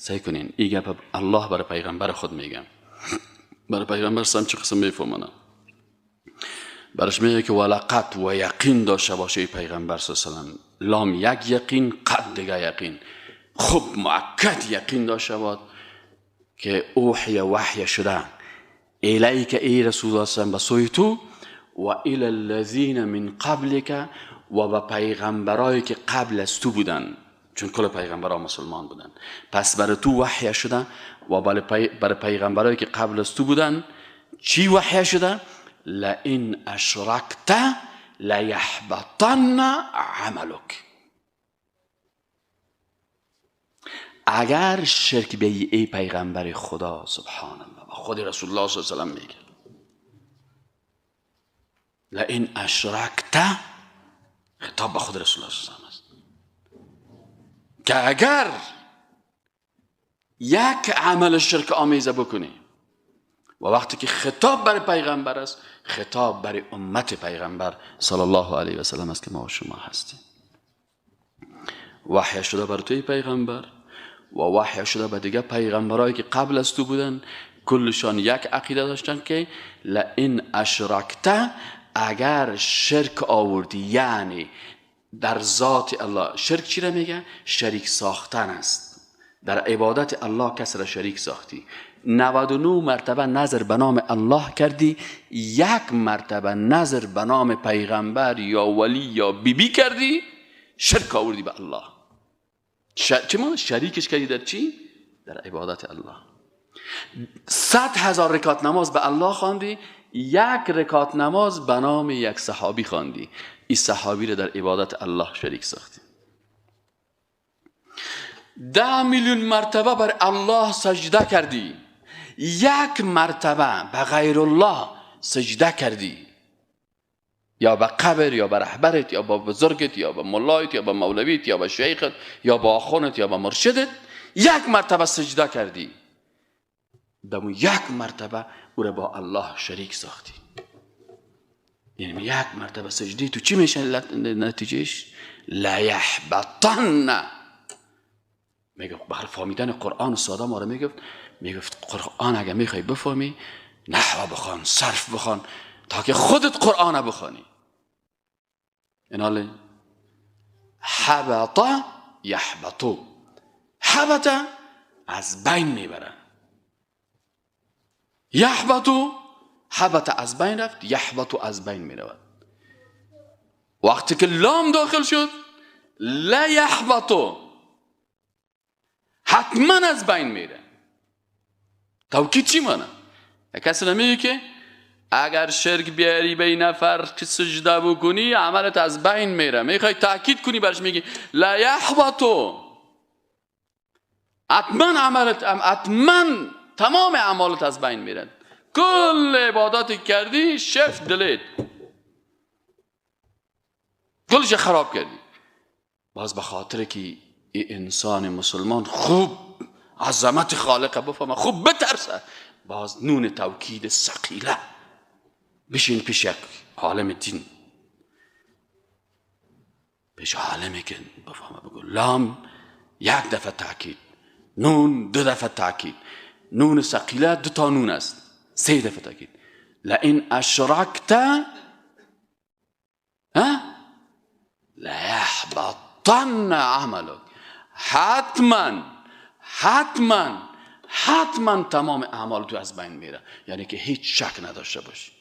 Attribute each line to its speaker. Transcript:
Speaker 1: سعی کنین این گپ الله برای پیغمبر خود میگم، برای پیغمبر سم چه قسم میفهمنه، برش میگه که ولقد و یقین داشته باشه پیغمبر صلی الله علیه و سلم. لام یک یقین، قد دیگه یقین، خوب مؤکد یقین داشته باد که اوحی وحی شده الیک ای رسول الله صلی الله علیه و سلم به سوی تو و الی الذین من قبلک و به پیغمبرایی که قبل از تو بودن، چون کل پیغمبرها مسلمان بودن، پس برای تو وحی شده و برای پیغمبرایی که قبل از تو بودن چی وحی شده؟ لئن اشرکت لیحبطن عملک. اگر شرک به ای پیغمبر خدا، سبحان الله، خود رسول الله صلی الله علیه و سلم میگه لئن اشرکت، خطاب به خود رسول الله صلی الله علیه و سلم است که اگر یک عمل شرک آمیزه بکنی، و وقتی که خطاب برای پیغمبر است، خطاب برای امت پیغمبر صلی الله علیه و سلم است که ما و شما هستیم. وحی شده بر توی پیغمبر و وحی شده به دیگه پیغمبرایی که قبل از تو بودن، کلشان یک عقیده داشتن که لئن اشرکت، اگر شرک آوردی، یعنی در ذات الله. شرک چی را میگه؟ شریک ساختن است. در عبادت الله کس را شریک ساختی، 99 مرتبه نظر به نام الله کردی، یک مرتبه نظر به نام پیغمبر یا ولی یا بیبی کردی، شرک آوردی به الله. چه معنی؟ شریکش کردی در چی؟ در عبادت الله. 100,000 رکعت نماز به الله خواندی، یک رکعت نماز به نام یک صحابی خواندی، این صحابی را در عبادت الله شریک ساختی. 10 میلیون مرتبه بر الله سجده کردی، یک مرتبه به غیر الله سجده کردی، یا به قبر یا به رهبرت یا به بزرگت یا به ملایت یا به مولویت یا به شیخت یا به آخوندت یا به مرشدت، یک مرتبه سجده کردی، دمو یک مرتبه او را با الله شریک ساختی. یعنی یک مرتبه سجده تو چی میشه نتیجهش؟ لیحبطن. میگفت بخاطر فهمیدن قرآن ساده ما را میگفت قرآن اگه میخوای بفهمی نحو بخوان، صرف بخوان، تا که خودت قرآن بخوانی. ایناله حبط یحبطو، حبط از بین میبره، یحبطو حبط از بین رفت، یحبطو از بین میرود. وقتی که لام داخل شد لا یحبطو، حتما از بین میره. توکید چی مانه؟ کسی نمیگه که اگر شرک بیاری به این نفر که سجده بکنی عملت از بین میره، میخوای تاکید کنی برش میگی لا یحبطو، حتما عملت، حتما تمام اعمالت از بین میره، کل عباداتی کردی شفت دلیت، کلش خراب کردی. باز به خاطر که ای انسان مسلمان خوب عظمت خالق بفهمه، خوب بترسه، باز نون توکید ثقیله بشین پیش یک عالم دین، پیش عالمی که بفهمه، بگو لام یک دفعه تاکید، نون دو دفعه تاکید، نون ثقیله دو تا نون است، سه دفعه تاکید. لئن اشرکت لیحبطن عملک، حتما حتما حتما تمام اعمال تو از بین میره. یعنی که هیچ شک نداشته باشی.